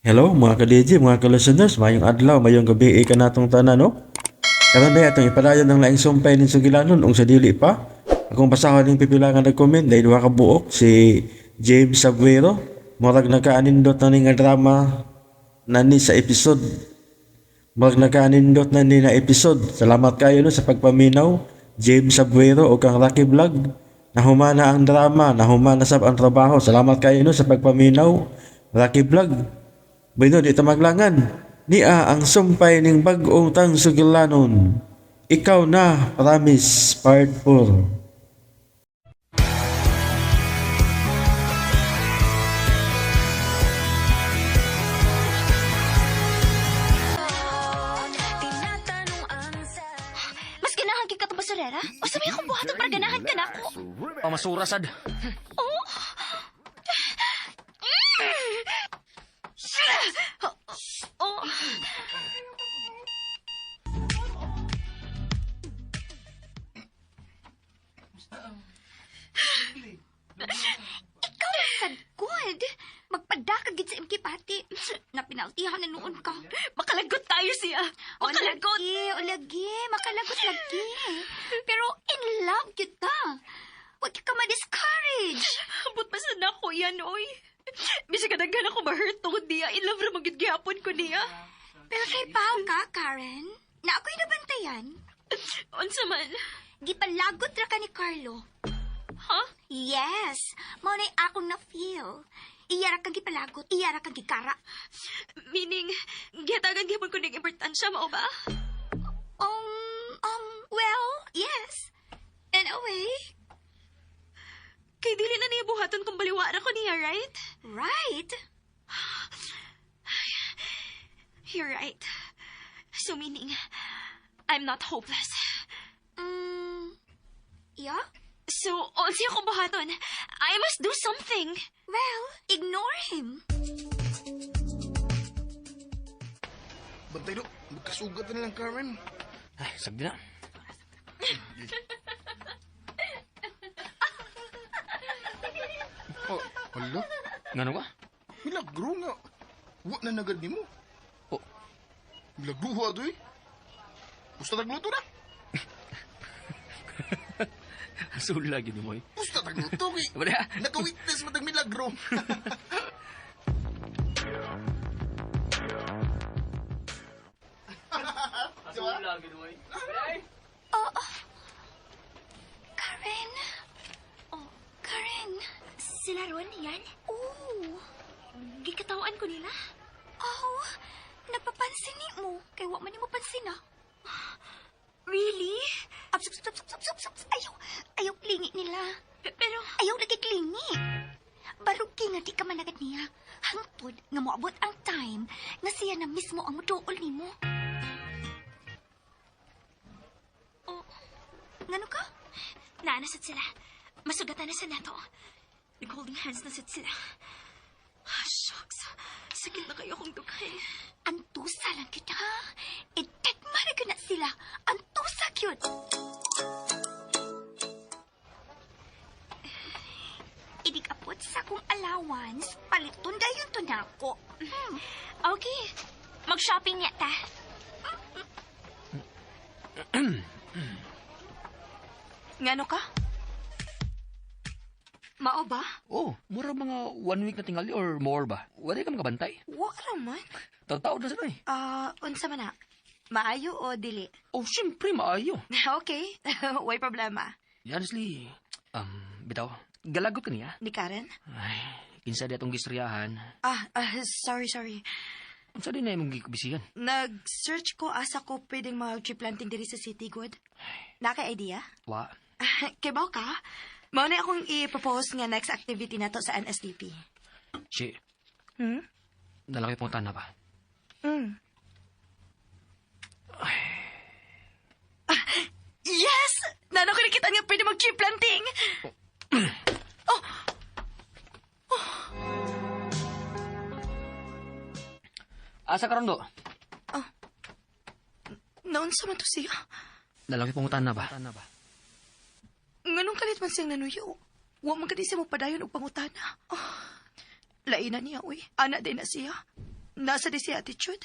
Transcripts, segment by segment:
Hello mga ka-DJ, mga ka-listeners, mayong adlaw, mayong gabi ka natong tanan, no? Karon day atong ipadayon ang laing sumpay ning sugilanon ung sa dili pa. Akong basahon ning pipila nga nag-comment dahil duha ka buok si James Sabuero. Murag nakaanindot na ni nga drama nani sa episode. Murag nakaanindot na ni na episode. Salamat kayo no sa pagpaminaw. James Sabuero o kang Rocky Vlog. Nahumana ang drama, nahumana sab ang trabaho. Salamat kayo no sa pagpaminaw. Rocky Vlog. Bueno, di ta maglangan. Nia ang sumpay ning bag-ong tangsugilanon. Ikaw na, promise, part 4. Mas ganahan kay katong basurera? O sa may akong buhaton para ganahan ka na ako? Pamasura sad. Oh! Oh! Ikaw sad good. Magpadakag gid sa MK party. Napinaltihan na noon ka. Makalagot tayo siya. Makalagot. O lagi, makalagot lagi. Pero in love kita. Huwag ka ma-discourage. Ambot pa sad nako yan, oy. Bisag kadaghan ako ma-hurt tungod niya. In love ra magyud gihapon ko niya. Pero kay Pao ka, Karen, na ako'y nabantayan. Unsa man? Gipalagot ra ka ni Carlo. Ha? Yes, mao na'y akong na-feel. Iyara kang gipalagot, iyara kang gikara. Meaning, gihatagan gihapon ko ning importansya mao ba? Well, yes. In a way, Kay dili na niya buhaton kung baliwara ko niya, right? Right. You're right. So meaning, I'm not hopeless. Yeah? So, unsa akong buhaton? I must do something. Well, ignore him. Bantay do, magkasugat na lang, Carmen. Ay, sagdi na. Oh, hala, Ngano ka? milagro nga. Wa na nagad nimo. Oh. Milagro ha doy. Gusto tagluto na. Sula gid mo. Eh. Gusto tagluto kay. Wala. Naka-witness mo tag milagro. Sula gid mo. Karen. Oh, Karen. Sila ron, yan? Oh. Gikatawan ko nila. Oh, nagpapansin ni mo. Kay wa man nimo pansin ah. Really? Up, sup, sup, sup, sup, sup, sup. Ayaw, ayaw klingi nila. Pero, Ayaw lagi klingi. Barugi nga di ka managad niya. Hangtod nga moabot ang time nga siya na mismo ang muduol nimo. Oh. Ngano ka? Naanasad sila. Masugatan na sa nato. Nag-holding hands na sad sila. Ah, shucks. Sakit na kayo akong dugay. Antusa lang kita, ha? Itegma na na sila. Antusa cute. Idig apot sa akong allowance, paliton dayon to nako. Okay. Mag-shopping niya ta. Ngano ka? Mao ba? Oh, mura mga one week na tingali or more ba? Wala ka makabantay. Wa raman. Taw-taw na sila eh. Ah, unsa man na? Maayo o dili? Oh, siyempre maayo. Okay, way problema. Honestly, bitaw, galagot ka niya. Ni Karen? Ay, kinsa di atong gistoryahan. Sorry, sorry. Unsa din na imong gikubisihan? Nag-search ko asa ko pwedeng mag-tree planting diri sa city, good. Na kay idea? Wa. Kay ka? Mao na akong i-propose nga next activity nato sa NSDP. Shi. Hmm? Nalaki pong na ba? Mm. Yes! Nano ko nakita nga pwede mag-tree planting! Oh! Asa karon do? Naunsa man to siya? Nalaki pong na ba? Nganong kalit man siyang nanuyo? Wa man kadi siya mo padayon og pangutana. Oh, laina niya, uy. Ana din na siya. Nasa di siya attitude.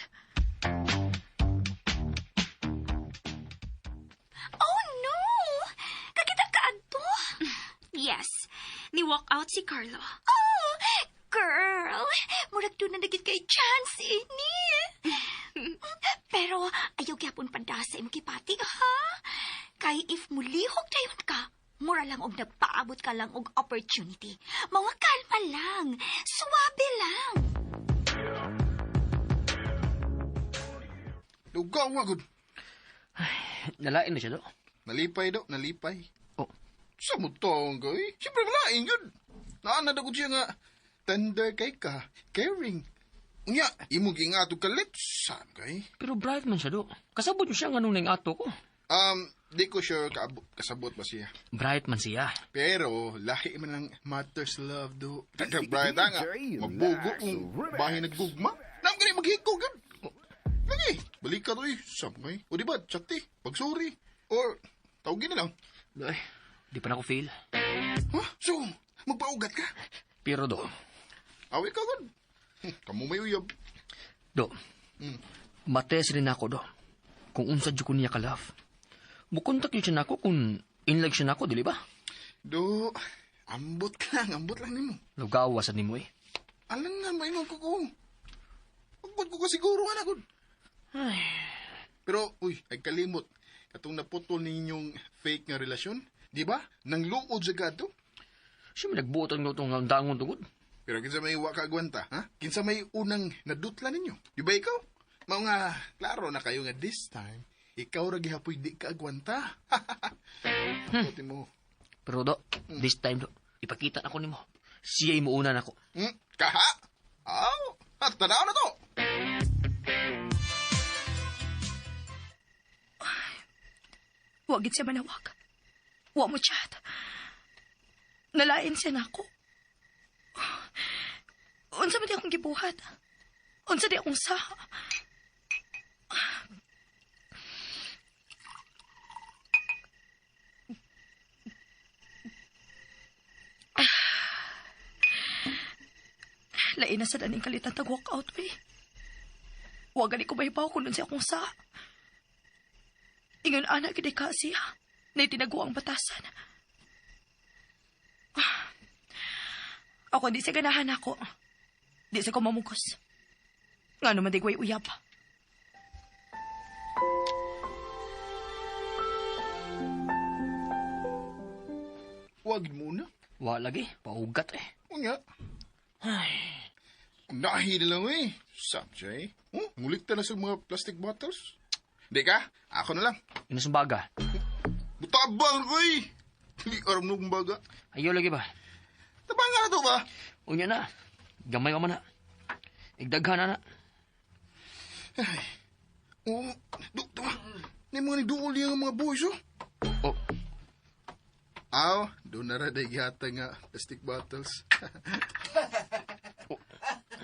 Oh no! Kakita ka adto? Yes. Ni walk out si Carlo. Oh, girl! Murag doon na nagit kay chance eh, ni. Pero ayaw gyapon pandasa imong kipati, ha? Kay if mulihok dayon ka, mura lang og nagpaabot ka lang og opportunity. Mga kalma lang, suwabe lang. Lugaw nga gud. Nalain na siya do. Nalipay do, nalipay. Oh. Sa mo tong ko eh. Siyempre malain yun. Naana daw siya nga, tender kay ka, caring. Unya, imo gingato kalit, saan kay? Pero bright man siya do. Kasabot niyo siya nga nung ning ato ko. Di ko sure kasabot ba siya. Bright man siya. Pero, lahi man lang matters love do. Daghang bright nga, mabugo kung bahay naggugma. Nam gani maghiko gud. Lagi, balik ka doy, sam kay. O di ba, chati, pag-sorry. Or, tawagin na lang. Ay, di pa na ako feel. Ha? So, magpaugat ka? Pero do, Awi ka gud. Kamu may uyab. do. Mates rin ako do. Kung unsa jud ko niya ka love. Mukontak yun siya nako kung inlag siya nako, dili ba? Do, ambot lang nimo. Lugawa sa nimo eh. Alam nga, maingon ko ko. Pagod ko ka siguro nga na, gud. Pero, uy, ay kalimot. Katong naputol ninyong fake nga relasyon, di ba? Nang luod sa gato. Siya may nagbuot ang lutong ang dangon tungod. Pero kinsa may wa ka agwanta, ha? Kinsa may unang nadutla ninyo? Di ba ikaw? Mao nga, klaro na kayo nga this time, ikaw ra gihapoy di ka agwanta. Buti mo. Pero do, this time do, ipakita na ko nimo. Siya imuuna nako. Kaha? Aw, at tanaw na to. Wa gid siya manawag. Wa mo chat. Nalain siya nako. Unsa man di akong gibuhat? Unsa di akong sa? Lain na sa daning kalitan tag walk out eh. Wa gani ko mahibaw kung unsa akong sa. Ingon ana gid ka siya. Nay tinago ang batasan. Ako di sa ganahan ako. Di sa ko mamugos. Nga naman di ko uyab. Wag muna. Wa lagi, paugat eh. Unya. Nahi na lang eh. Sabjay. Oh, ngulikta na sa mga plastic bottles. Di ka? Ako na lang. Inasumbaga. Butabang ko eh. Di aram nung baga. Ayaw lagi ba? Tabang nga na to ba? Unya na. Gamay pa man na. Igdaghan na na. Ay. Oo. Do, tama. Ni mga niduol niya ang mga boys oh. Oh, Aw, doon na ra day gihata nga plastic bottles.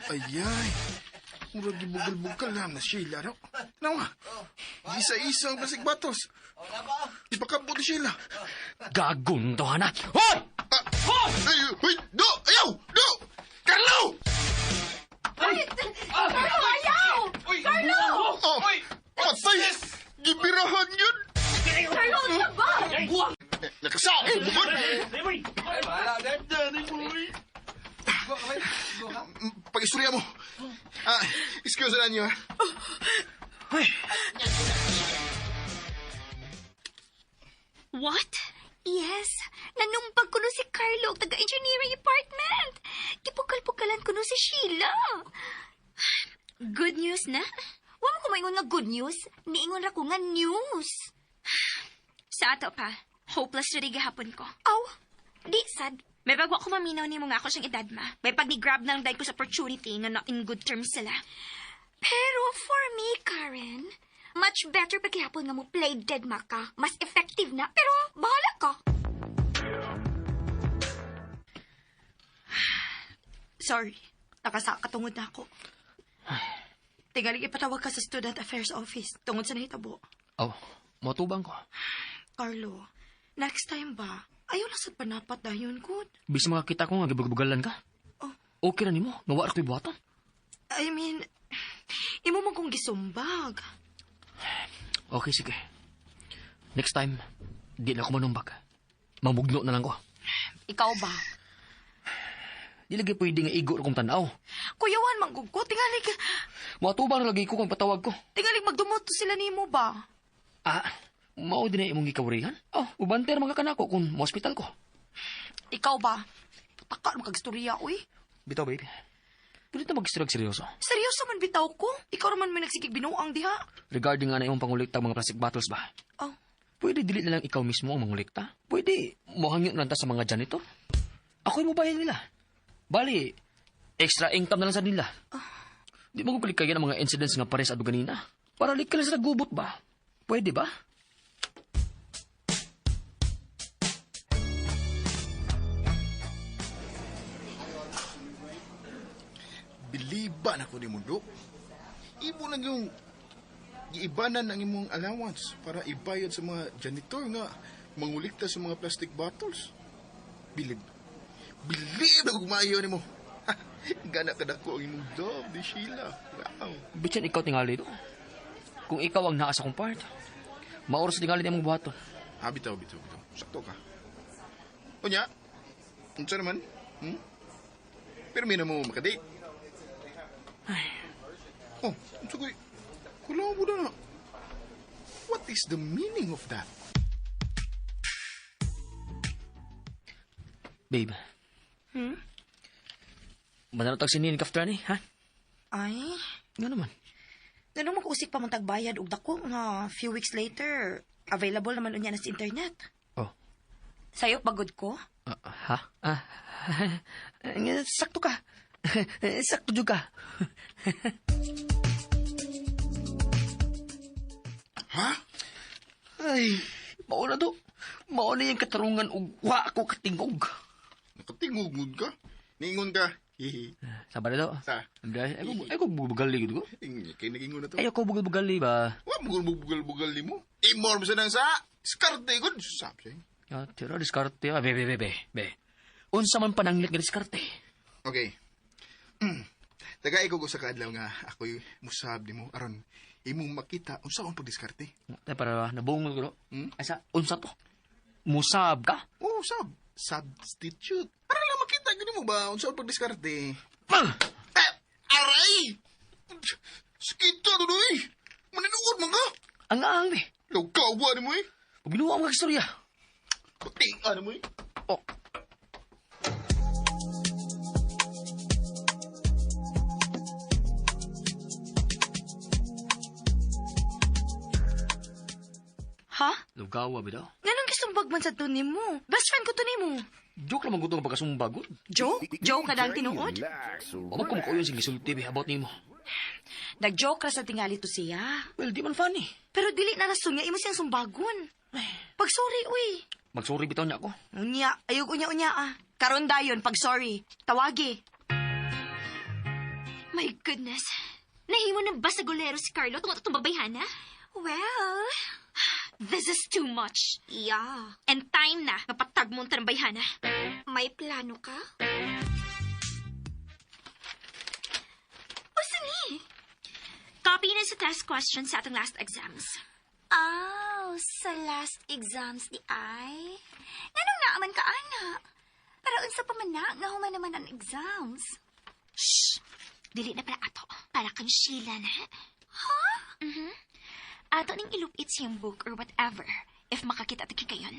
Ayay. Murag gibugal-bugal lang na Sheila, no? Nawa, isa-isa ang plastic bottles. Ipakabot ni Sheila. gagun to hana. Hoy! Ah, ay, uy, do, ayaw, do! Carlo! Carlo, ayaw! Carlo! Oh, patay! Gibirahan yun! Carlo, ano ba? Eh, Nakasaon, bukod! Pag-istorya mo. Ah, excuse na niyo, ah. What? Yes, nanumbag ko no si Carlo og taga-engineering department. Gipukal-pukalan ko no si Sheila. Good news na? Wa mo ko maingon nga good news, niingon ra ko nga news. Sa ato pa, hopeless na gihapon ko. Aw, di sad. May bagwa ko maminaw nimo nga ako siyang edad ma. May pag ni-grab na lang dahil ko sa opportunity nga not in good terms sila. Pero for me, Karen, much better paghihapon nga mo play dead ma ka. Mas effective na, pero bahala ka. Sorry. Nakasakatungod na ako. Tingali ipatawag ka sa Student Affairs Office tungod sa nahitabo. Oh, motubang ko. Carlo, next time ba? Ayaw lang sa panapat dayon, good. Bis makakita ko nga gibugbugalan ka. Oh. Okay ra nimo, nga wa ra ko'y buhaton. I mean, Imo man kong gisumbag. Okay, sige. Next time, di na ako manumbag. Mamugno na lang ko. Ikaw ba? Di lagi pwede nga igo kong tanaw. Kuyawan man gud ko, tingali Matubang na lagi ko kung patawag ko. tingali magdumot to sila nimo ba? Ah, mao din na imong gikawrihan? Oh, ubanter mga kanako kung mo-hospital ko. Ikaw ba? Pataka man kag istorya uy. Bitaw, babe. Pwede na mag-istorya seryoso. Seryoso man bitaw ko. Ikaw raman may nagsigig binuang diha. Regarding nga na imong pangulikta mga plastic bottles ba? Oh, Pwede dili na lang ikaw mismo ang mangulikta. Pwede mohangyo na lang ta sa mga janitor. Ako'y mobayad nila. Bali, extra income na lang sa nila. Di mo ko kayo ng mga incidents nga pares ado ganina. Para likal sa gubot ba? Pwede ba? Biliban ako ni mundo. Ibo lang yung giibanan ang imong allowance para ibayad sa mga janitor nga mangulikta sa mga plastic bottles. Bilib. Bilib na kumayo nimo. Gana kadako ang imong love ni Sheila. Wow. Bitsin ikaw tingali do. Kung ikaw ang naa sa akong part, maoras tingali ni imong buhaton. Ah, bitaw, bitaw, bitaw. Sakto ka. Unya, unsa naman? Hmm? Pero may na mo makadate. Oh, unsa ko'y... Kulaw mo na. What is the meaning of that? Babe. Hmm? Mananotag si Nini kaftan ni, ha? ay. Nga naman. Ganun mag-usik pa man tagbayad og dako nga few weeks later available naman unya na sa internet. Oh. Sayo pagod ko? Ah, ha? Ah, sakto ka. Sakto jud ka. Ha? Ay, mao na do. Mao na yung katarungan og wa ako katingog. Nakatingugod ka? Niingon ka? Hihi. Sa ba do? Sa? Ay ko bugali gid ko. Kay nagingon na to. Ay ako bugal-bugali ba? Wa mo bugal-bugal ni mo. Imor mo sa nang sa. Skarte gud. Sab siya. Ah, tira diskarte. Ah, be be be be. Be. Unsa man pananglit nga diskarte? Okay. Taga ikaw ko sa kaadlaw nga ako'y musab nimo aron imong makita unsa akong pagdiskarte. Tay para nabungol ko do. Hmm? Asa unsa to? Musab ka? Oh, sab. Substitute. Para lang makita gani mo ba unsa akong pagdiskarte. Ah! Eh, aray! Sakita tuloy. Maninuod man ka. Ang ang be. Lugkawa nimo eh. Pagbinuwa ang mga istorya. Puti ano mo eh. Oh. Ha? Lugawa bitaw. Nganong gisumbag man sa to nimo? Best friend ko to nimo. Joke lang magutong pagkasumbagod. Joke? Joke ka dang tinuod? Wa man ko makauyon sa gisulti be about nimo. Nag-joke ra sa tingali to siya. Well, di man funny. Pero dili na rason nga imo siyang sumbagon. Pag sorry uy. Magsorry bitaw niya ako. Unya, ayog unya-unya ah. Karon dayon pag sorry. Tawagi. My goodness. Nahimo ng basagolero si Carlo tungod atong babayhana? Well, this is too much. Yeah. And time na mapatag mo ang bayhana. May plano ka? Usa ni? Copy na sa test question sa atong last exams. Oh, sa last exams di ay. Nganong naaman ka, ana? Pero unsa pa man na, nga human naman ang exams. Shh! Dili na pala ato. Para kang Sheila na. Huh? Mhm. Ato ning ilupit siyang book or whatever if makakita ta kayon.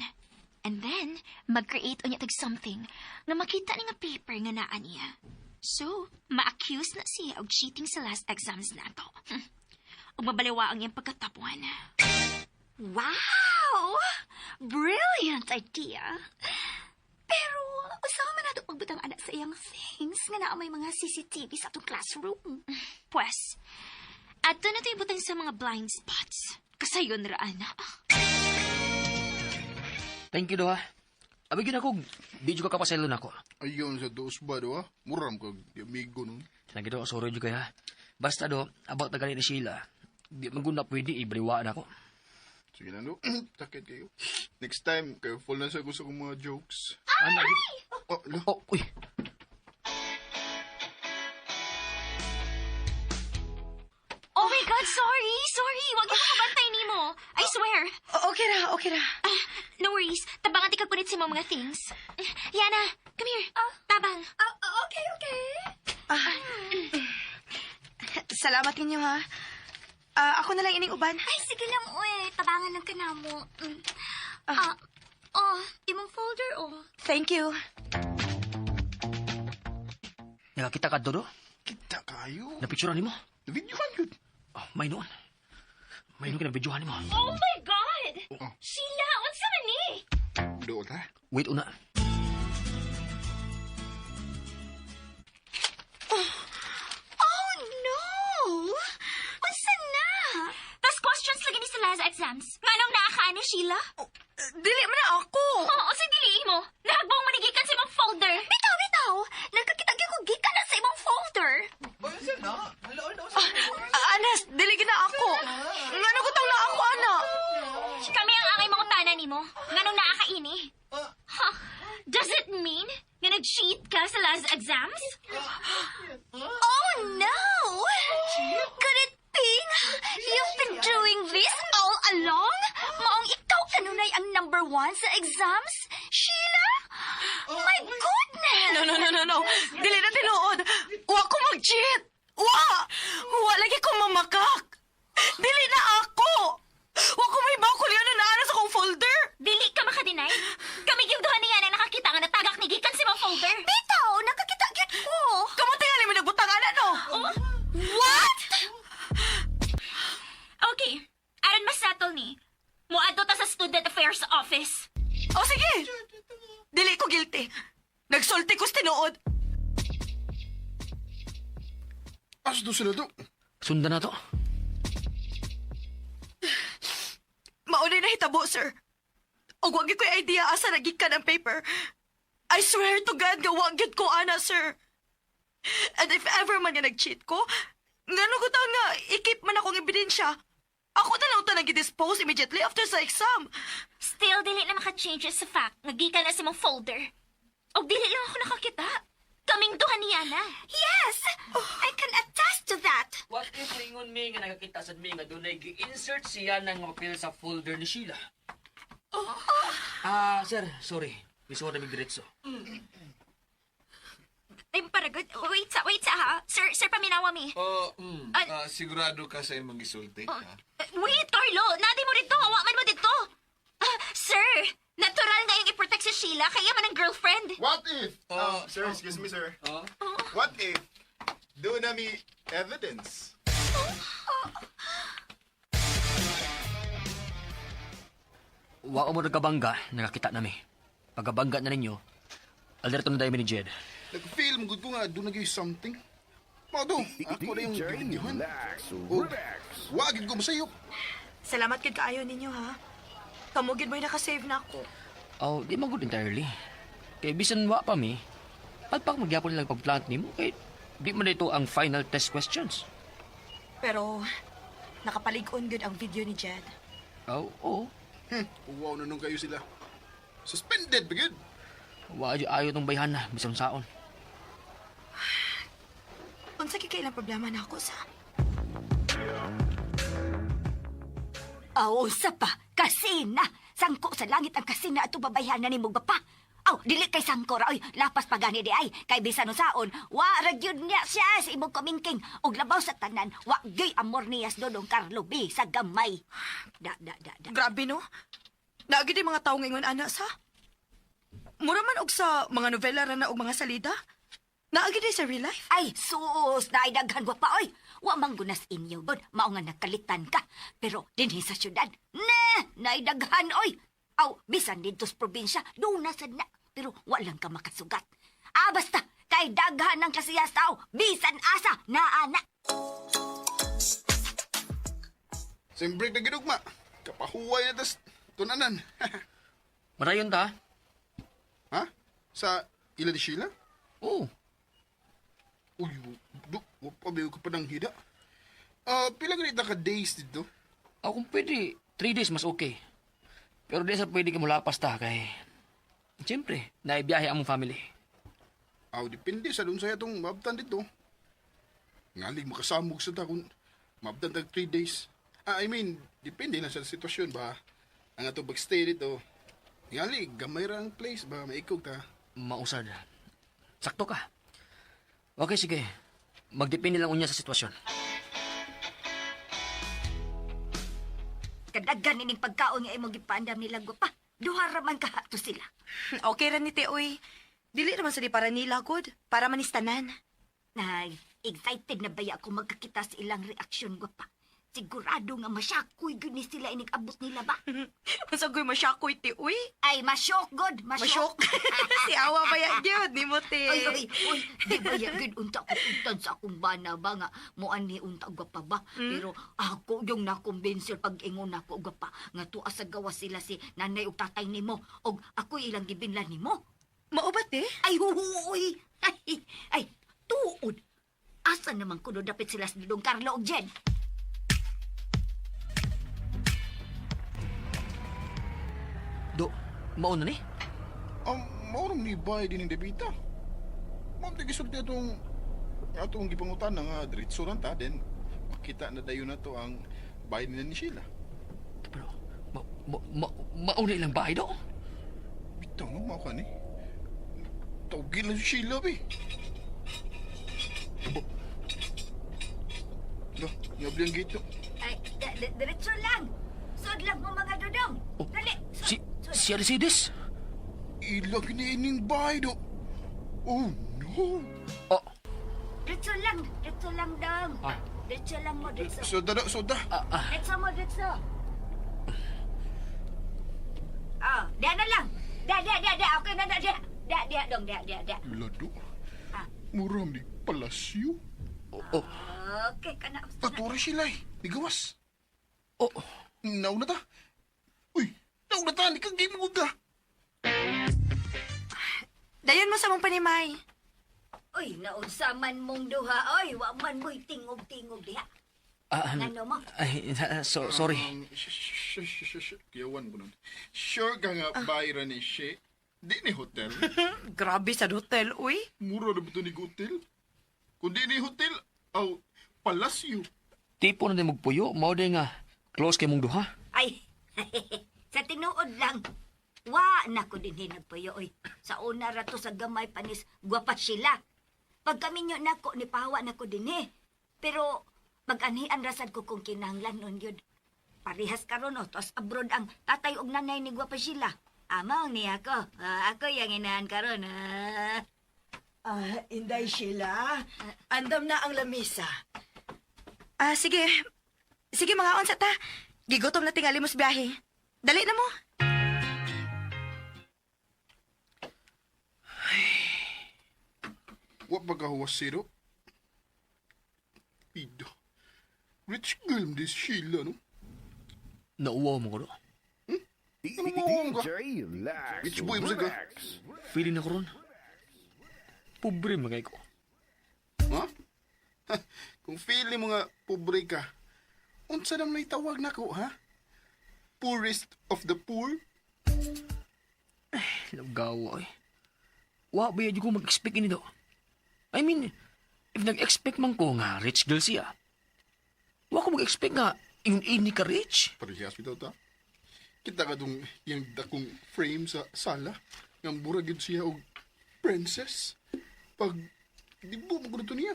And then, mag-create unya tag something nga makita ni nga paper nga naa niya. So, ma-accuse na siya og cheating sa last exams nato. Ug mabaliwa ang iyang pagkatapuan. Wow! Brilliant idea! Pero, usawa man nato pagbutang anak sa iyang things nga naa may mga CCTV sa atong classroom. Pwes, ato na ito ibutang sa mga blind spots. Kasayon ra, ana. Thank you, doha. Abi gyud ako, di jud ka kapasaylo nako. Ayun sa dos ba do ha? Muram kag di amigo nun. Lagi do, sorry jud kay ha. Basta do, about na gani ni Sheila. Di man gud na pwede ibriwaan ako. Sige na do. Sakit kayo. Next time, careful na sa gusto kong mga jokes. Ano? Oh, lo. Oh, uy. Oh Swear. Okay ra, okay ra. Ah, no worries. Tabangan ti kag punit sa imong mga things. Yana, come here. Tabang. Okay, okay. Ah. Salamat ninyo ha. Ah, ako na lang ining uban. Ay, sige lang, uy. Tabangan lang ka na mo. Ah, oh, imong folder, oh. Thank you. Nakakita ka, Dodo? Kita kayo. Napicturan nimo? Videohan yun. Oh, may noon. May noon kinabidyohan nimo. Oh my God! Sheila, unsa man ni? Doon ha? Wait una. Oh, no! Unsa na? Tas questions lagi ni sa last exams. Nganong naa ka ni Sheila? Dili man na ako. Oo, sa dili mo. Nahagbong manigikan sa imong folder. Bitaw, bitaw! Nagkakita gyud ko gikan na sa imong folder. Ah, Anas, dili gid na ako. Ngano ko tong na ako, ana? Kami ang angay mga tanan nimo. Nganong naa ka ini? Huh? Does it mean nga nag-cheat ka sa last exams? Oh, no! Could it be you've been doing this all along? Maong ikaw kanunay ang number one sa exams? Sheila? My goodness! No, no, no, no, no. Dili na tinuod. Wa ko mag-cheat. Wa! Wa lagi ko mamakak. Dili na ako. Wa ko may bakol yun na naa sa akong folder. Dili ka makadeny. Kami gyud duha niya na nakakita nga natagak ni gikan sa imong folder. Bitaw, nakakita gyud ko. Kamo tingali mo nagbutang ana no. Oh? What? Okay. Aron masettle ni. Muadto ta sa Student Affairs Office. O sige. Dili ko guilty. Nagsulti ko sa tinuod. Asa do sila do? Sundan na to. Maunay na hitabo, sir. Og wa gyud ko'y idea asa nagikan ang paper. I swear to God nga wa gyud ko ana, sir. And if ever man nga nag-cheat ko, ngano ko ta nga i-keep man akong ebidensya. Ako na lang ta nag-dispose immediately after sa exam. Still, dili na maka-change sa fact nga gikan na sa imong folder. Og dili lang ako nakakita. Kaming duha ni Yana. Yes! I can attest to that. What if ingon mi nga nakakita sad mi nga dunay gi-insert siya ng papel sa folder ni Sheila? Ah, sir, sorry. Gusto ko na diretso. Ay, paragod. Wait sa ha. Sir, sir, paminawa mi. Oh, Ah. ah, sigurado ka sa imong gisulti, Oh, ha? wait, Carlo! Nadi mo dito! Wa man mo dito! Ah, sir, natural nga yung i-protect si Sheila kaya man ang girlfriend. What if? Sir, excuse me, sir. What if? Do na mi evidence. Wa mo nagkabangga, nakakita nami. Pagkabangga na ninyo, alerto na dahil ni Jed. Nag-feel mo good ko nga, doon na something. Mao do, ako na yung videohan. Oh, wagid ko masayop. Salamat gid kaayo ninyo ha. Kamo gid mo'y nakasave na ako. Oh, di man good entirely. Kay bisan wa pa mi, palpak magyapon lang pagplant nimo kay di man ito ang final test questions. Pero nakapalig-on gud ang video ni Jed. Oh, oo. Wow na nung kayo sila. Suspended, ba gud? Wa ayo ayo tong bayhan na bisan saon. Unsa kay kailang problema na ako sa? Aw, unsa pa? Kasina! Sangko sa langit ang kasina ato babayhanan ni pa. Aw, dili kay sangko ra oy, lapas pa gani di ay. Kay bisan unsaon, wa ra gyud niya siya sa imong kamingking og labaw sa tanan, wa gyud amor niya sa Dodong Carlo B sa gamay. Da da da da. Grabe no. Naagi di mga tawo ngayon ana sa. Mura man og sa mga novela ra na og mga salida. Naagi di sa real life. Ay, sus, naay daghan wa pa oy. Wa man gunas inyo gud, mao nga nakalitan ka. Pero dinhi sa syudad, na, naay daghan oy. Aw, bisan didto sa probinsya, doon na sad na. Pero wa lang ka makasugat. Ah, basta, kay daghan ng kasiyas tao, bisan asa, naa na. Same break na ginugma. Kapahuway na tas tunanan. Marayon ta? Ha? Sa ila ni Sheila? Oo. Uy, do, wa pa ba ka pa ng hida? Ah, pila ganita ka days dito? Ako kung pwede, 3 days mas okay. Pero di sa pwede ka mulapas ta kay... Siyempre, naibiyahe ang mong family. Aw, depende sa dun sa itong maabtan dito. Ngalig makasamog sa ta kung maabtan tag 3 days. Ah, I mean, depende lang sa sitwasyon ba. Ang ato pag-stay dito, ngali, gamay ra ang place ba, maikog ta. Mausad. Sakto ka. Okay, sige. Magdepende lang unya sa sitwasyon. Kadagan ining pagkaon nga imong gipandam nila gwapa. Duha ra man kahato sila. Okay ra ni te, oy. Dili naman sa di para nila, good. Para manistanan. Nay, excited na baya ako magkakita sa ilang reaksyon gwapa. Sigurado nga masyakoy gyud ni sila inig abot nila ba? Masagoy masyakoy, te, uy. Ay, masyok god, masyok. Masyok. Si awa ba yan, gyud ni mo, te. Ay, ay, uy, di ba ya gyud unta ko untan sa akong bana ba nga moan ni unta gwapa ba? Pero ako yung nakumbinsil pag ingon nako gwapa nga tuwa sa gawas sila si nanay ug tatay nimo og ako ilang gibinlan nimo. Mao ba, te? Ay, huhuoy. Ay, ay, tuod. Asa naman kuno dapit sila sa Dudong Carlo og Jen? Do, mauna ni? Ang maurong ni bay din ng debita. Ma'am, di gisulti atong atong gipangutan na nga diretso lang ta, then makita na dayon na to ang bayad nila ni Sheila. Pero, ma, ma, ma, mauna ilang bahay do? Bitaw nga, mao ka ni. Tawagin lang si Sheila, be. Aba. Ba, niyabli ang gate. Ay, diretso lang. Sud lang mo mga dudong. Oh, Dali. Sud, Si, sud. si Mercedes? Ilag ni ining bahay do. Oh, no. Oh, Diretso lang. Diretso lang dong. Ah. Diretso lang mo, diretso. Soda do, soda. Diretso mo, diretso. Ah, diya na lang. Diya, diya, diya, diya. Okay na na, diya. Diya, diya, dong, diya, diya, diya. Lado. Ah. Muram ni palasyo. oh, oh, Okay, kana. Patura sila eh. Nigawas. oh. Nauna ta. Uy, nauna ta. Ni kang game mo ka. Dayon mo sa mong panimay. Uy, naunsa man mong duha. Oy, wa man mo'y tingog-tingog diha. Ah, Ngano mo? Ay, so, sorry. Kiyawan ko nun. Sure ka nga bayra ni She. Di ni hotel. Grabe sa hotel, uy. Mura na ba ito ni hotel? Kung di ni hotel, aw, palasyo. Tipo na din magpuyo, mao din nga close kay mong duha. Ay, sa tinuod lang. Wa na ko din hinagpuyo, oy. Sa una ra to sa gamay panis, gwapa sila. Pagkaminyo nako ni pahawa nako din eh. Pero pag-anhian rasad ko kung kinahanglan nun yun. Parehas karon oh, tos abroad ang tatay og nanay ni gwapa sila. Amang ni ako. Ah, ako yang inahan karon. Ah. Ah, Inday Sheila. Andam na ang lamisa. Ah, sige. Sige, mga onsa ta. Gigutom na tingali mo sa biyahe. Dali na mo. Wa pa ka huwas zero? Ido. Rich girl this Sheila, no? Nauwaw mo ko do. Ano mo ka? DJ Lax Rich boy mo sa ka? Remix. Feeling na ko ron. Pobre magay ko. Ha? Ha, kung feeling mo nga pobre ka, unsa naman may tawag nako, ha? Poorest of the poor? Lagaw ay. Wa ba ko mag-expect ini do? I mean, if nag-expect man ko nga rich girl siya, wa ko mag-expect nga yun ini ka rich. Parehas bitaw ta. Kita ka dong iyang dakong frame sa sala. Nga mura gyud siya og princess. Pag dibo mo to niya.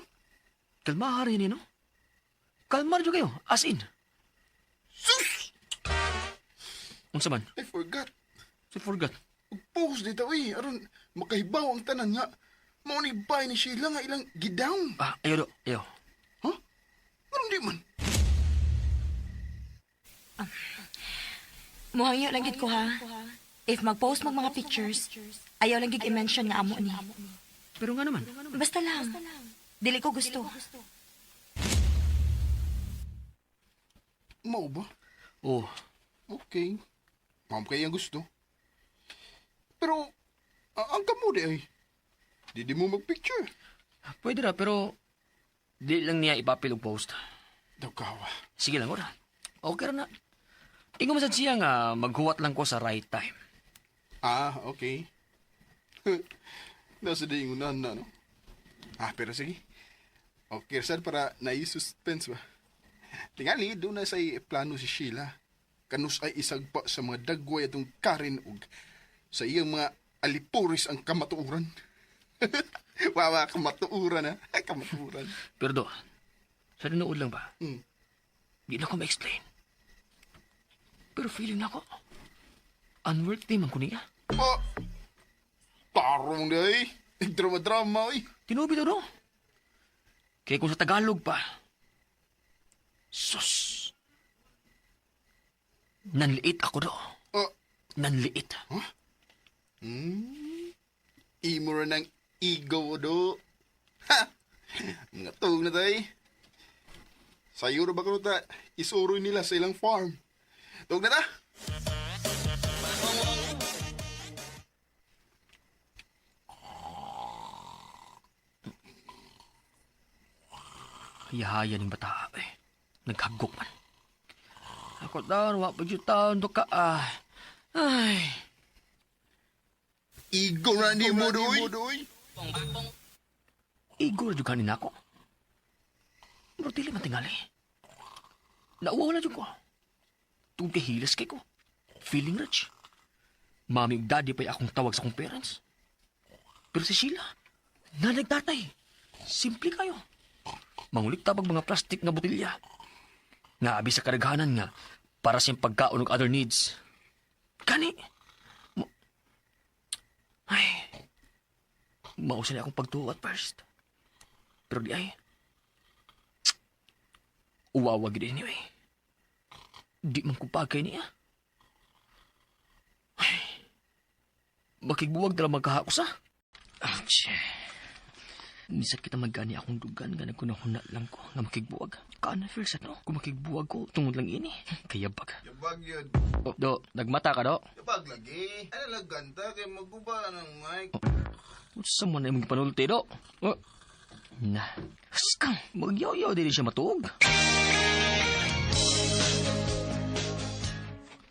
Kalma rin no? Kalma rin kayo, as in. Sus! Unsa man? I forgot. I forgot. Post dito eh. Aron makahibaw ang tanan nga. Mao ni bay ni Sheila nga ilang gidown. Ah, ayo do, ayo. Ha? Anong di man? Muhangyo lang gid ko ha. If mag-post mag mga pictures, ayaw lang gid i-mention nga amo ni. Pero nga naman, Basta lang. Dili ko gusto. Mao ba? oh, Okay. Mao kay ang gusto. Pero ang kamo di ay. Di di mo magpicture. Pwede ra, pero di lang niya ipapil og post. Daw kawa. Sige lang, ora. Okay ra na. Ingon man sad siya nga maghuwat lang ko sa right time. Ah, okay. Nasa di ingunan na, no? Ah, pero sige. Okay, sad para nai-suspense ba? Tingali, doon na say plano si Sheila. Kanus ay isagpa sa mga dagway atong Karen ug sa iyang mga alipuris ang kamatuoran. Wawa, kamatuoran ha. Kamatuoran. Pero do, sa tinuod lang ba? Mm. Di na ko ma-explain. Pero feeling na ko, unworthy man ko niya. Oh, tarong na eh. Drama-drama eh. Tinubi to, no? Kaya kung sa Tagalog pa, sus, nanliit ako do. Oh, Nanliit. imo ra ng ego do. Ha! Mga tuog na tayo. Sayo ra ba kuno ta? Isuroy nila sa ilang farm. Tuog na ta? Hayahaya ning bata eh. Naghagok man. Ako taon, wa pa jud taon do ka ah. Ay, Ego ra ni mo doy. igor jud kanin ako. Pero dili man tingali. Nauwaw na jud ko. Tungkol kay hilas kay ko. Feeling rich. Mami ug daddy pa'y akong tawag sa akong parents. Pero si Sheila, nanagtatay. Simple kayo. Mangulik tabag mga plastic nga botilya. Naabi sa karaghanan nga para sa iyang pagkaon ug other needs. Kani. Ay. Mausa na akong pagtuo at first. Pero di ay. Uwawa gid anyway. Di man ko bagay niya. Ay. Makigbuwag dala magkahakos ah. Ouch. Nisat kita magani akong dugan nga nagkunahuna lang ko nga makigbuwag. Kaana feel sa no? Kung makigbuwag ko, tungod lang ini. Kaya bag. Yabag yun. Oh, do, nagmata ka do. Yabag lagi. Ano lang ganta kay maguba ng mic. Unsa man na imong gipanulti do? Oh. Na. Skang, magyaw-yaw dili siya matuog.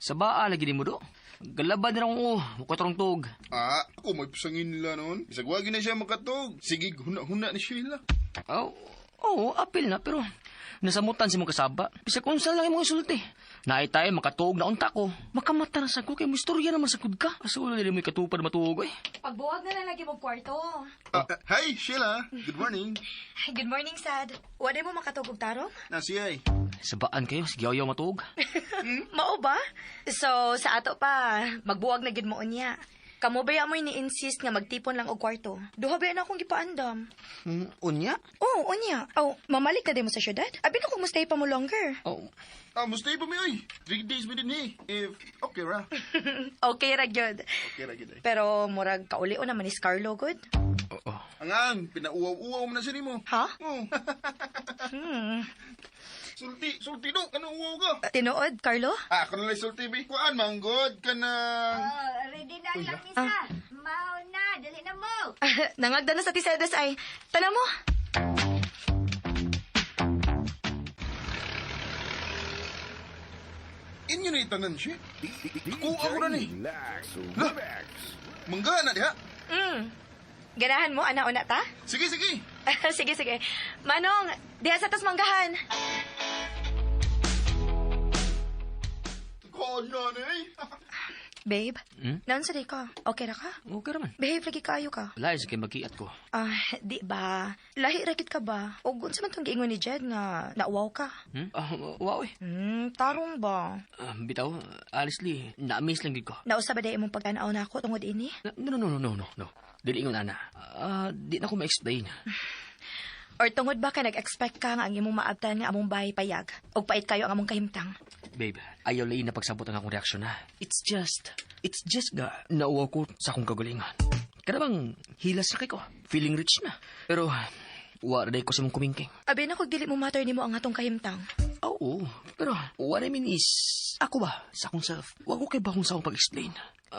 Sa baa lagi ni mo do. Galabad na akong mukatrong tuog. Ah, ako may pusangin nila noon. Bisag wagi na siya makatog. Sige, huna-huna ni Sheila. Oh, oo, apil na pero nasamutan si mong kasaba. Bisag unsa lang imong isulti. Naay tayo makatuog na unta ko. Makamata na sa ko kay mo istorya naman sa kud ka. Asa wala dili mo ikatupad matuog eh. Pagbuwag na lang lagi mong kwarto. Ah, hi, Sheila. Good morning. Good morning, Sad. Wala mo makatugog tarong? Na siya eh. Sabaan kayo, sige ayaw matuog. Mao ba? So, sa ato pa, magbuwag na gid mo unya. Kamo ba mo ni-insist nga magtipon lang og kwarto? Duha ba na akong gipaandam? Unya? Oh, unya. Oh, mamalik na din mo sa syudad? Abi na kung mustay pa mo longer. Oh, Ah, mustay pa mi oy. 3 days mi din eh. If okay ra. Okay ra gyud. Okay ra gid eh. Pero murag kaulio naman ni Carlo good. oo. Angang, pinauwaw-uwaw mo na siya nimo. Ha? Oh. Sulti, sulti do, kanang uwaw ka. Tinuod, Carlo? Ah, ako na lang sulti bi. Kuan manggod kanang Oh, ready na lang isa. Mao na, dali na mo. Nangagda na sa Tisedes ay. Tanaw mo. Inyo na itanan siya. Ako ako na ni. Lah. Mangga na diha. Ganahan mo, ana-una ta? Sige, sige. Sige, sige. Manong, diha sa tas manggahan. Kuan na ni. Babe, Hmm? naon sa di ka? Okay ra ka? Okay raman. Behave lagi kayo ka. Wala, sige magiat ko. Ah, di ba? Lahi ra gid ka ba? Og unsa man tong giingon ni Jed nga nauwaw ka? Hmm? Ah, wow eh. Tarong ba? Ah, bitaw, honestly, na-amaze lang gid ko. Nausa ba day imong pagtan-aw nako tungod ini? No, no, no, no, no, no. Dili ingon ana. Ah, di na ko ma-explain. Or tungod ba ka nag-expect ka nga ang imong maabtan nga among bahay payag? Og pait kayo ang among kahimtang? Babe, ayaw lain na pagsabot ang akong reaksyon ha. It's just ga, nauwaw ko sa akong kagalingan. Kada bang hilas sa ko, feeling rich na. Pero, wala day ko sa mong kumingking. Abi na kog dili mo matter nimo ang atong kahimtang. Oo, pero what I mean is, ako ba, sa akong self, wag ko kay bakong sa akong pag-explain.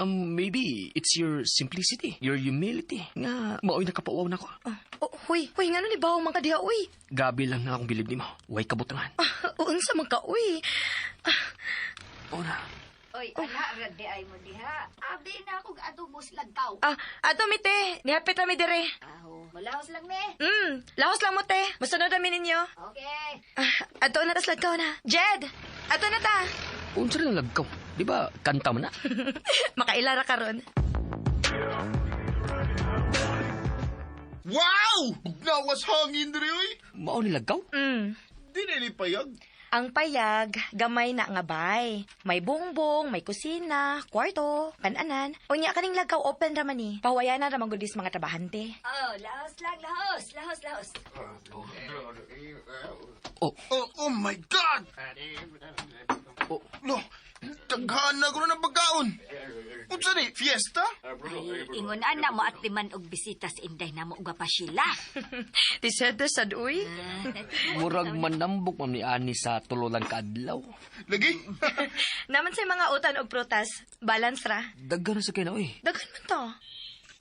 Maybe it's your simplicity, your humility, nga mao'y nakapauwaw na ko. Oh, oh, huy, huy, ngano ni bawo man ka diha, uy? Gabi lang na akong bilib nimo. Way kabutangan. Ah, unsa man ka, uy? Oo na. O, Oy, ana, radi ay mo diha. Abi na akong ato mo lagkaw. Ah, ato mi te. Nihapit na mi dire. Aho, malahos lang me. Lahos lang mo te. Musunod na mi ninyo. Okay. Ah, ato na tas lagkaw na. Jed, ato na ta. Unsa rin ang lagkaw? Di ba, kanta man na? Makailara karon. Wow! Bugnawas hangin diri oy. Mao ni lagkaw? Di na ni payag. Ang payag, gamay na nga bay. May bongbong, may kusina, kwarto, kananan. Unya kaning lagkaw open ra man ni. Pahuwayanan ra man gud is mga trabahante. Oh, lahos lang, lahos, lahos, lahos. Oh, Oh, oh my God! Oh. Lo, daghan na ko na ng pagkaon. Unsa ni? Fiesta? Ay, ingon ana mo at timan og bisita sa inday na mo og pa sila. Tisede sad uy. Murag manambok man ni ani sa tululan kaadlaw. Lagi? Naman sa mga utan og prutas, balance ra. Daghan na sa kay na oy. Daghan man to.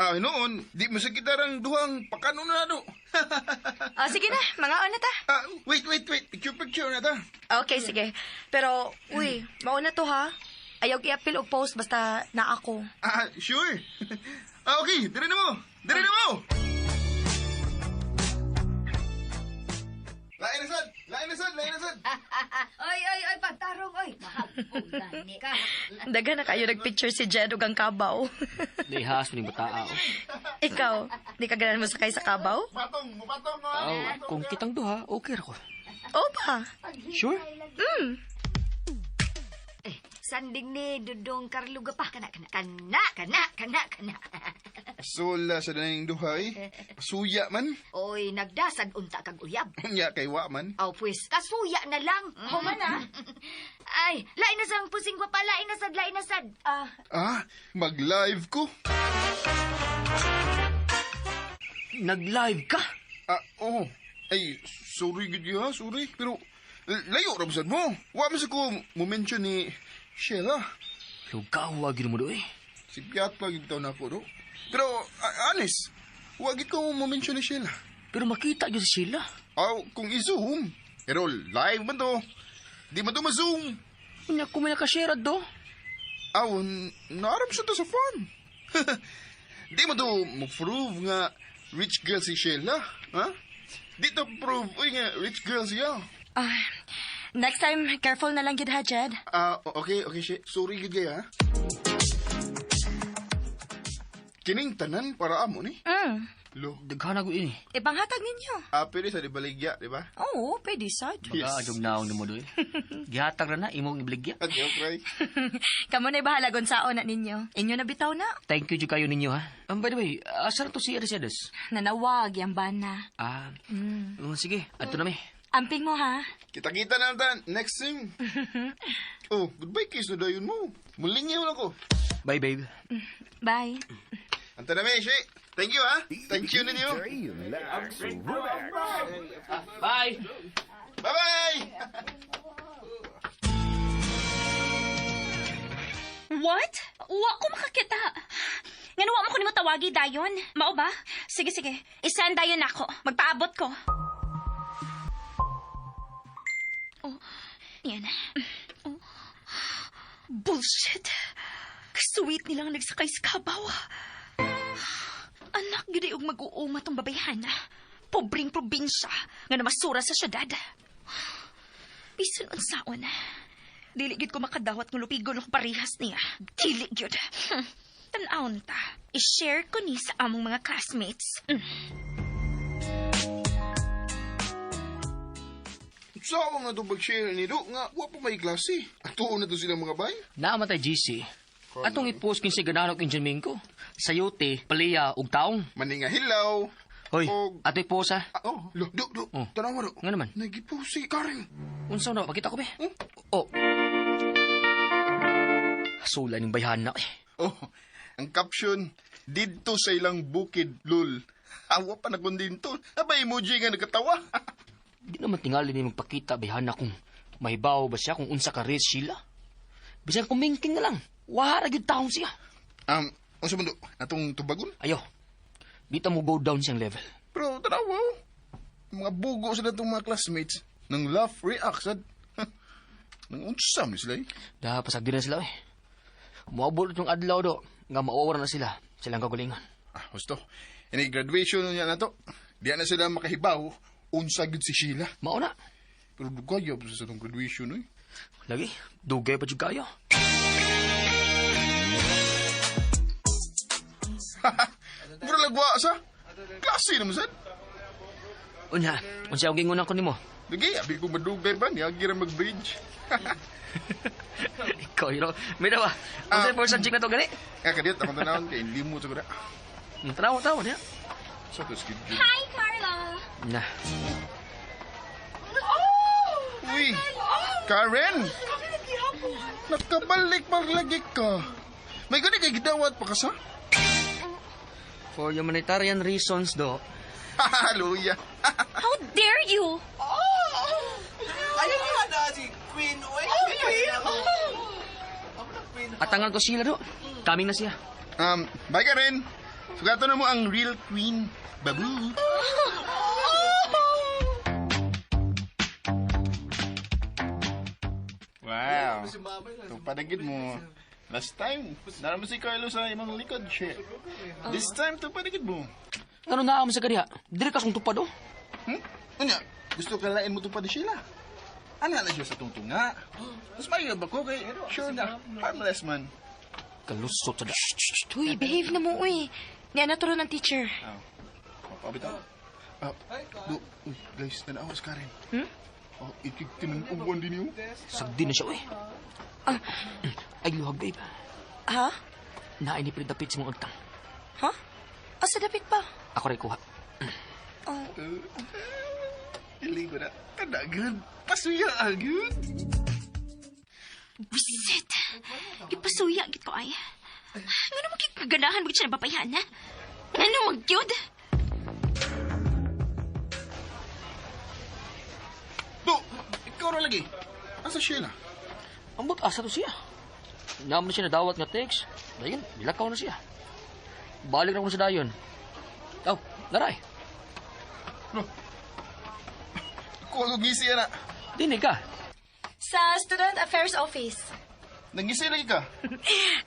Ah, noon, di mo sa gitarang duhang pakanon na do. Ah, sige na, mga na ta. Ah, wait, wait, wait. Picture, picture na ta. Okay, sige. Pero, uy, mauna to ha. Ayaw i-appeal og post basta na ako. Ah, sure. Ah, okay. Dire na mo. Dire na mo. Lain na sad. Lain na sad. Lain na sad. Oy, oy, oy, pagtarong, oy. Mahapong gani ka. Daghan na kayo nagpicture si Jed og ang kabaw. Lihas ni bataa. Oh. Ikaw, di ka ganan mo sakay sa kabaw? Patong, mupatong mo. ah. Aw, kung kitang duha, okay ra ko. Oo ba? Sure? Eh, sanding ni Dudong Carlo pa. Kana, kana, kana, kana, kana, kana. Sola sa daning duha eh. Suya man. Oy, nagdasad unta kag uyab. Nya kay wa man. Aw, pues, kasuya na lang. Human na. Ay, lain na sang pusing ko pa, lain na sad, lain na sad. Ah, Ah, mag-live ko. Nag-live ka? Ah, oh. Ay, sorry gud ha, sorry. Pero layo ra sad mo. Wa man sa ko mo mention ni Sheila. Lugaw gyud mo do eh. Si Piat pa gyud taon ako do. Pero honest, wa gid ko mo mention ni Sheila. Pero makita gyud si Sheila. Aw, kung i-zoom. Pero live man to. Di man to ma-zoom. Unya ko may nakashare do. Aw, naarap siya to sa farm. Di mo to mo-prove nga rich girl si Sheila. Ha? Di to prove, uy nga, rich girl siya. Ah, next time, careful na lang gid ha, Jed. Ah, okay, okay, she. Sorry gid kay ha. Kining tanan para amo ni. Lo, Daghan ako ini. Ipanghatag ninyo. ah, pwede sa di baligya, di ba? Oo, pwede sad. Baga yes. naong nimo do eh. Gihatag ra na imong ibligya. Okay, okay. Kamo na bahala saon na ninyo. Inyo na bitaw na. Thank you jud kayo ninyo ha. By the way, asa na to si Mercedes? Nanawag yang bana. Ah, oh, sige, adto na mi. Amping mo ha. Kita-kita na lang tan next time. Oh, goodbye kiss na dayon mo. Mulingaw na ko. Bye, babe. Bye. Anta na mi, she. Thank you, ha. Thank you ninyo. Bye. Bye-bye! What? Wa ko makakita. Ngano wa mo ko nimo tawagi dayon? Mao ba? Sige sige. I-send dayon nako. Magpaabot ko. Oh, yan. Oh. Bullshit. Sweet nilang nagsakay sa kabaw. Anak, gid og mag-uuma tong babayhana. Pobreng probinsya nga namasura sa syudad. Bisan unsaon. Dili gyud ko makadawat ng lupigon og parehas niya. Dili gyud. Tan-awon ta. I-share ko ni sa among mga classmates. Saan na ito pag-share ni Do nga, wa pa may klase. Atuon na to silang mga bay. Naamatay GC. Atong i-post kinsa ganahan og Indian Mingo. Sayote, paliya ug taong. Maninga hilaw. Hoy, Og- ato i-post ha. Ah, oh, lo, do, do. Oh. Tanawa do. Nga naman. Nagipost si Karen. Unsa na pakita ko be? Oh. Sula ning bayhana eh. Oh, ang caption, didto sa ilang bukid, lul. Awa pa na kundinto. Aba, emoji nga nagkatawa. Di naman tingali ni magpakita bayhana kung mahibaw ba siya kung unsa ka rich sila. Bisan kumingking na lang. Wara gyud taong siya. Unsa man do? Atong tubagon? Ayo. Di ta mo go down siyang level. Pero tanawa, oh. Mga bugo sa datong mga classmates. Nang laugh react sad. Nang unsa man sila eh. Da pasagdi na sila eh. Moabot yung adlaw do nga maowra na sila silang kagalingon. Ah, husto. Ini graduation niya na to. Diya na sila makahibaw unsa gyud si Sheila. Mao na. Pero dugay pa sa itong graduation oy. Lagi, dugay pa jud kayo. Mura lagwa sa. Klase naman sad. Unya, unsa akong gingunan ko nimo? Lagi, abi ko madugay ba niya gira mag-bridge. Ikaw, you know. May dawa. Unsa first subject na to gani? Nga kadiyot akong tanawon kay limo sa kuda. Tanaw, tanaw niya. Sa to schedule. Hi, Carla! Na. Uy, Karen! Nakabalik lagi ka. May gani kay gidawat pa ka sa? For humanitarian reasons do. Hallelujah. How dare you? Ayaw nga na si Queen. Uy, Queen. Atangan ko sila do. Kaming na siya. Bye Karen. Sugato na mo ang real queen. Babu. Wow. Tupadagid mo. Last time, naram si Carlo sa imong likod, shit. This time, tupadagid mo. Ngano naa mo sa kadiha? Diri ka sung tupad oh. Unya, gusto ka lain mo tupad ni Sheila. Ana na siya sa tungtunga. Mas mayo ba ko kay sure na, harmless man. Kalusot sa da. Uy, behave na mo, uy. Niya na turo ng teacher. Mapabit ako. Ah, do, uy, guys, tanawa si Karen. Hmm? Oh, ikig tinunuwan din niyo. Sagdi na siya oy. Ay luhag babe. Ha? Naay ni dapit sa mong agtang. Ha? Asa dapit pa? Ako ray kuha. Iling ko na. Kadagad. Pasuya agad. Busit! Ipasuya gid ko ay. Ngano magkikaganahan mo siya na babayan, ha? Ngano magyud? Do, ikaw na lagi. Asa Sheila? Ambot asa to siya. Naam na siya nadawat nga text. Dayon, nilakaw na siya. Balik na ko sa dayon. Oh, naray. No. Kuha ko gisi na. Dini ka. Sa Student Affairs Office. Nangisi lagi ka.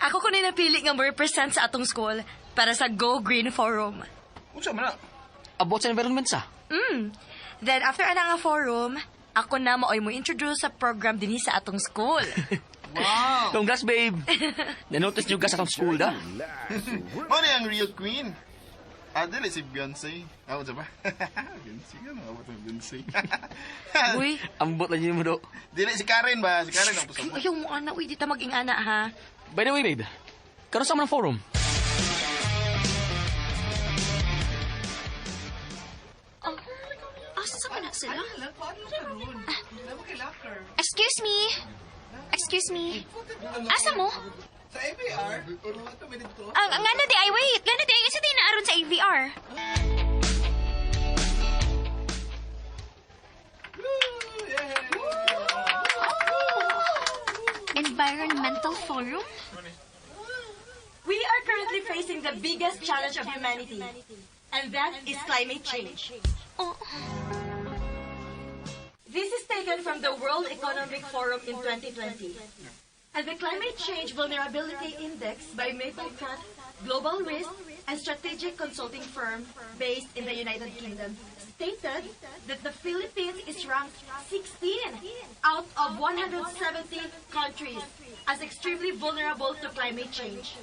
Ako ko ni napili nga mo-represent sa atong school para sa Go Green Forum. Unsa man na? Abot sa environment sa. Then after ana nga forum, ako na maoy mo introduce sa program dinhi sa atong school. Wow. Congrats, babe. Na-notice nyo ka sa atong school, da? Mo ni ang real queen. Ah, dili si Beyonce. Ah, unsa ba? Beyonce ka no? Abot ang Beyonce. Uy, Ambot lang yun mo do. Dili si Karen ba? Si Karen ang pasabot. ayaw mo ana, uy, di ta maging ana ha. By the way, babe, karon sa man ang forum? Oh, asa man na sila? Ah, excuse me. Excuse me. Asa mo? Sa ABR? Ano ba dito? Ang ngano di ay wait, ngano di ay isa di naaron sa AVR. Environmental Forum? We are currently facing the biggest challenge of humanity, and that is climate change. Oh, This is taken from the World Economic Forum in 2020. And the Climate Change Vulnerability Index by Maplecrest Global Risk and Strategic Consulting Firm based in the United Kingdom stated that the Philippines is ranked 16 out of 170 countries as extremely vulnerable to climate change.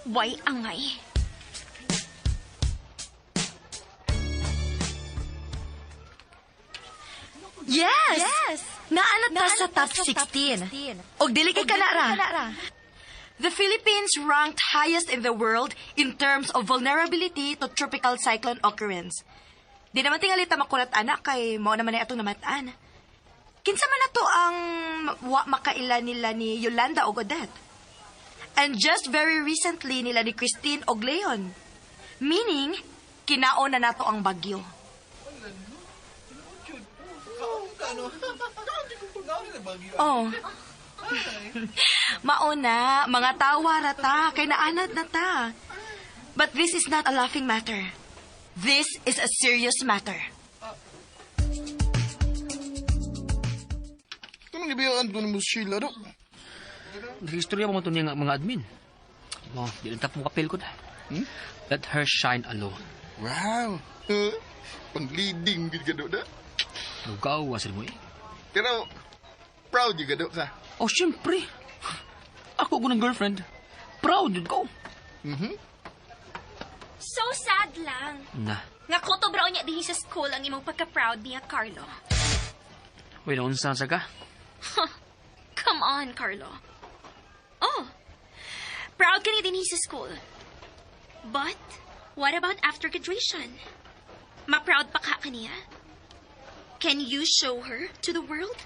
Why angay? Yes! Yes! Naanat ta sa top 16. Og dili kay kanara. The Philippines ranked highest in the world in terms of vulnerability to tropical cyclone occurrence. Di naman tingali ta makurat anak kay mao naman ay atong namatan. Kinsa man nato ang wa makaila nila ni Yolanda og Odette. And just very recently nila ni Christine og Leon. Meaning, kinaon na nato ang bagyo. Oh. Mauna, mga tawa ra ta, kay naanad na ta. But this is not a laughing matter. This is a serious matter. Kanang gibiyaan ko ni mo si Sheila do. Nagistorya pa man to niya nga mga admin. Oh, di lang tapong kapil ko na. Let her shine alone. Wow. Pang-leading gid ka do na. Lugaw, asal mo eh. Pero, proud yung gado ka. Oh, syempre. Ako ko ng girlfriend. Proud yun ko. So sad lang. Na, Nga kutob raw niya dihi sa school ang imong pagka-proud niya, Carlo. wait, naunsa sa ka? Come on, Carlo. Oh, proud ka ni dinhi sa school. But, what about after graduation? Ma-proud pa ka kaniya? Can you show her to the world?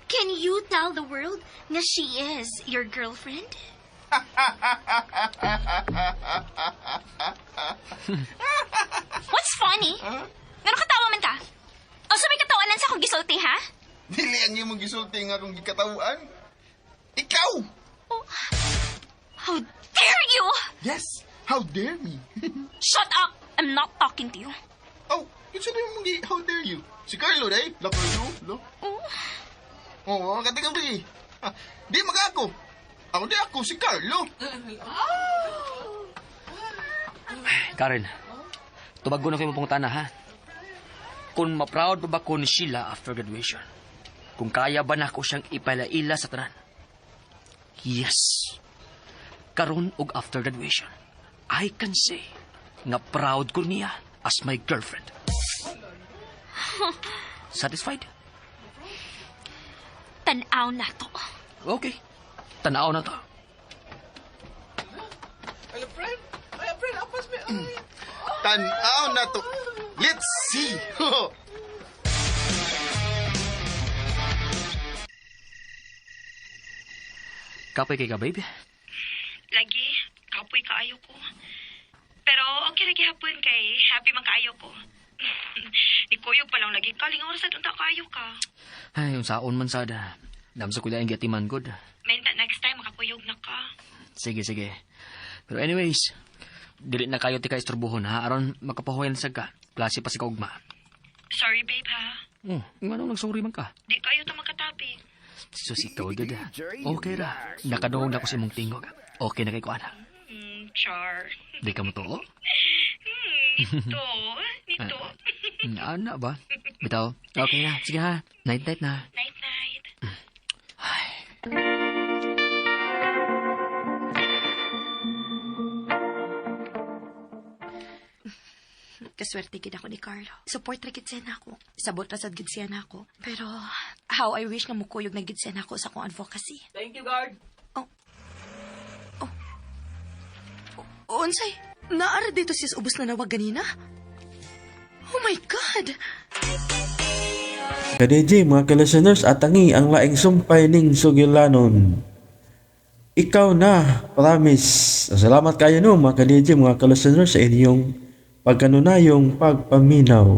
Can you tell the world na she is your girlfriend? What's funny? Ngano katawa man ka? O sa may katawanan sa akong gisulti, ha? Dili ang imong gisulti nga akong gikatawaan. Ikaw! Oh. How dare you! Yes! How dare me? Shut up! I'm not talking to you. Oh, kinsa na imong gi- how dare you? Si Carlo, day? La Carlo? Lo? Oh. Oo, oh, katingang di. Ah, di maga ako. Ako di ako, si Carlo. Karen, tubago na kayo mong pangutana, ha? Kung ma-proud pa ba ko ni Sheila after graduation? Kung kaya ba nako siyang ipalaila sa tanan? Yes. Karon og after graduation, I can say nga proud ko niya as my girlfriend. Satisfied? Tanaw na to. Okay. Tanaw na to. Ay, friend. Ay, friend, apas mi. Ay. Tanaw na to. Let's see. Kapoy kay ka, baby. Lagi, kapoy kaayo ko. Pero okay lagi hapon kay happy man kaayo ko. Nikuyog pa lang lagi kaling oras at unta kaayo ka. Ay, yung saon man sada. Dam sa kuya ang gatiman good. Menta next time makakuyog na ka. Sige, sige. Pero anyways, dili na kayo tika isturbuhon ha aron makapahuyan sa ka. Klase pa si kaugma. Sorry babe ha. Oh, ngano nagsorry man ka? Di kayo ta makatabi. Sus ikaw gud. Okay ra. Nakadungog na ko sa imong tingog. Okay na kay ko ana. Char. Di ka mo tuo? Nito, nito. Ana ba? Bitaw. Okay na. Sige ha. Night night na. Night night. Kaswerte gid ako ni Carlo. Support ra gid siya nako. Sabot ra sad gid siya nako. Pero how I wish nga mukuyog na gid siya nako sa akong advocacy. Thank you, guard. Oh. Oh. Unsay? Naara dito siya sa ubos na nawag ganina? Oh my God! Ka-DJ, mga ka-listeners, atangi ang laing sumpay ning sugilanon. Ikaw na, promise. Salamat kayo no, mga ka-DJ, mga ka-listeners, sa inyong pagkanunayong pagpaminaw.